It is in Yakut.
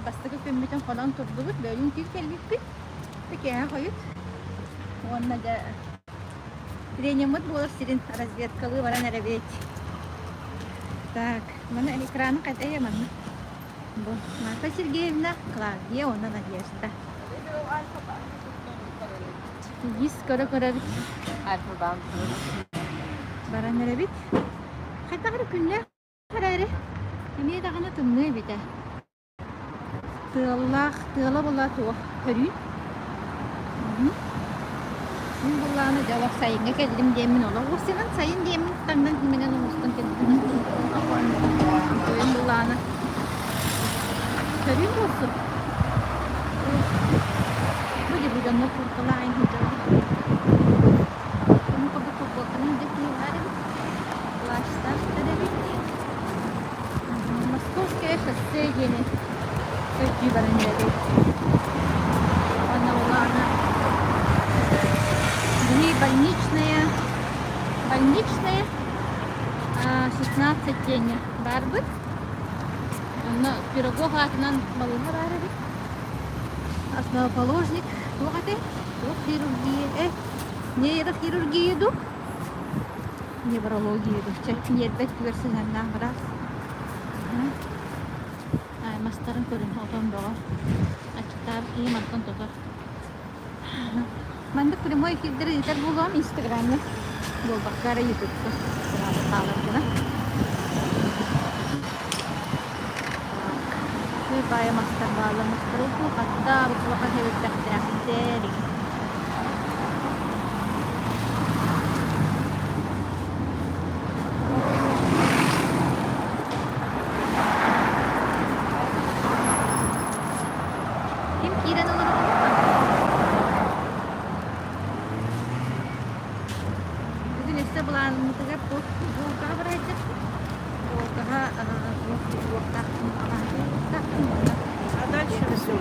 Бастакы күммүтүн хонон турдубут, бөөлүүн түүн кэлбиппит. Киэһэ хойут. Уонна дьэ тренеммыт буолар сирин разведкалыы баран эрэбит. Так, маны экраны хайда манна. Бу Марфа Сергеевна, Клавдия уонна Надежда. Ис көрө-көрөбүт. Баран эрэбит. Хайдах эрэ күннээх эрээри, эмиэ даҕаны тымныы эбитэ. Тыаллаах, тыала була туох көрүүн. Мин буллаҕына дьэ олох сайыҥҥа кэллим диэммин олох уустунан сайын диэммин таҥнан киминэн оҥостон кэлбитим. Тойон буллаҕына көрүүн буолсу. Бу дьэ бу дьоннор курталаайын сылдьаллар. Ону курдук футболканы илдьэ киһи эбит. Плащтаах эбит. Московское шоссе диэни көрдүү баран иһэбит. Уонна улаана Били больничная, больничная 16 диэҥҥэ баарбыт. Онно Пирогов аатынан балыыһа баар эбит. Основоположник туох этэй? Туох хирургия? Э, нейрохирургия дуу? Неврология дуу? Чэ, ньиэрбэ өттүгэр сыһыаннаах быраас. Мастарын көрүн, отон бөҕө. Аччыктаабыт киһи мантан тотор. Маннык прямой эфирдэри ыытар буолуом Инстаграмҥа буолбакка эрэ Ютубка сразу хаалар гына. Үчүгэй баайа мастар бааллар. Мастары хаттаабыт улахан сэбирдэхтээхтэр. Ким киирэн олороҕун? Бүгүн өссө былааныммытыгар туох буолкаҕа барайдахпыт. Буолкаҕа туох буолуохтаахпын, абааһы буолуохтаахпын уонна А дальше все.